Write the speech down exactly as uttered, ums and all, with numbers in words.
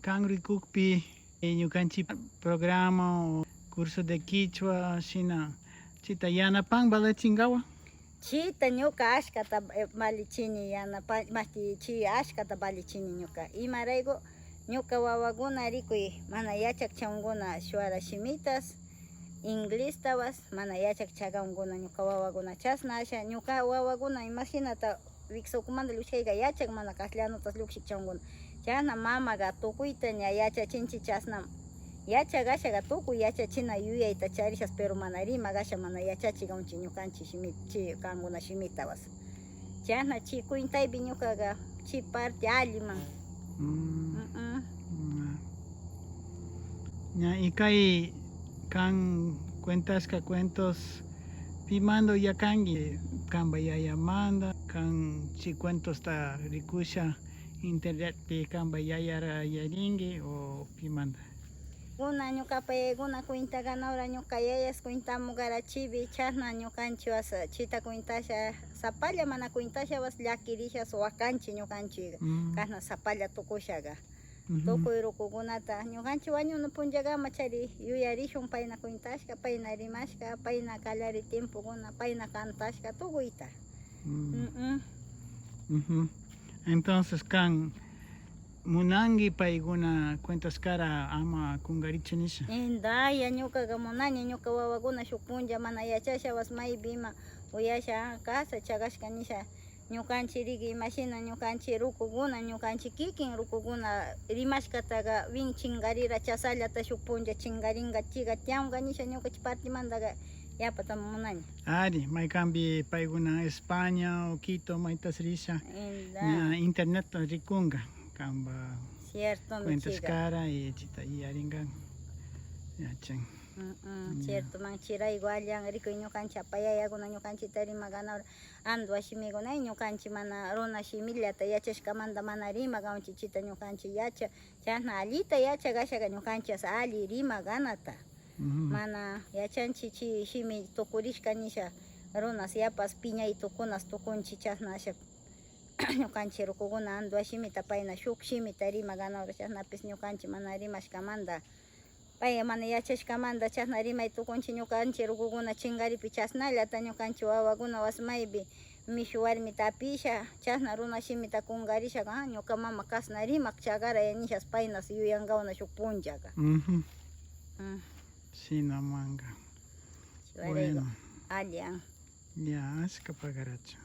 kan rikukpi, eh, ñukanchik programa o curso de kichwa shina chita yanapan valachingawan? Chita ñuka ashkata, eh, valichini yanapa-, mashti chi ashkata valichini ñuka. Imarayku ñuka wawakuna rikuy mana yachakchanguna shuwara shimitas, inglestawas mana yachakchaganguna ñuka wawakuna. Chasna asha ñuka wawakuna imashinata wiksa ukumanta llukshikayka yachak mana castellanotas llukshikchanguna. Chasna mamaga tukuyta ña yachachinchik chasna. Yachak ashaga tukuy yachachina yuyayta charishas, pero mana rimak asha mana yachachiganchik ñukanchik shimi, chi, kanguna shimitawas. Chasna chi cuentaypi ñukaga chi parte alliman. Mm. Mm-mm. Mm. Ña, y kay kan cuentashka cuentos pimanta uyakanki? Kanpa yayamanta, kan chi cuentosta rikusha internetpi kanpa yayara yarinki o pimanta? Kuna ñuka paykuna cuenta ganawra ñuka yayas cuentamugara chivi chasna ñukanchiwas chita cuentasha sapalla mana cuentashawas llakirishas wakanchi ñukanchiga. Mm. Kasna sapalla tukushaga. Mhm. Tukuy rukukunata ñukanchi wañuna punllagama chari yuyarishun payna cuentashka, payna rimashka, payna kallari tiempokuna, payna cantashka tukuyta. Mm. Mm-mm. Mhm. Entonces kan munanki paykuna cuentashkara ama kungarichu nisha? Indaya, ñukaga munani ñuka wawakuna shuk punlla mana yachashawas maypi ima uyasha, ah, casa chagashka nisha. Ñukanchi riki imashina ñukanchi rukukuna, ñukanchi kikin rukukuna rimashkataga win chingarira chasallata shuk punlla chingaringa chiga tianga nisha ñukanchi partimantaga yapata munani. Ari, maykanpi paykuna España o Quito maytas risha, inda, ña internet rikunga kanpa cuentashkara y chita yuyaringa yachan. Mm, mm, ya. Cierto, man chiraygu allan rikuy ñukanchi apayayakuna ñukanchita rima ganawra. Andwa shimikuna, ñukanchi mana runa shimillata yachashkamanta mana rima ganchi chita ñukanchi yacha, chasna allita yacha gashaga ñukanchis alli rima ganata. Mhm. Mana yachanchi chi shimi tukurishka nisha runas yapas piñay tukunas tukunchi chasna asha ñukanchi rukukuna andwa shimita payna shuk shimita rima ganawra chasnapis ñukanchi mana rimashkamanta. Pay mana yachashkamanta chasna rimay tukunchi ñukanchi rukukuna chingaripi chasnallata ñukanchi wawakuna wasmaypi mishu warmita apisha chasna runa shimita kungarisha, ah, ñuka mama kasna rimak chagara nishas paynas yuyangawna shuk punllaga. Mhm. Mm. Shinamanka. Bueno. Allian. Ya, ashka pagarachu.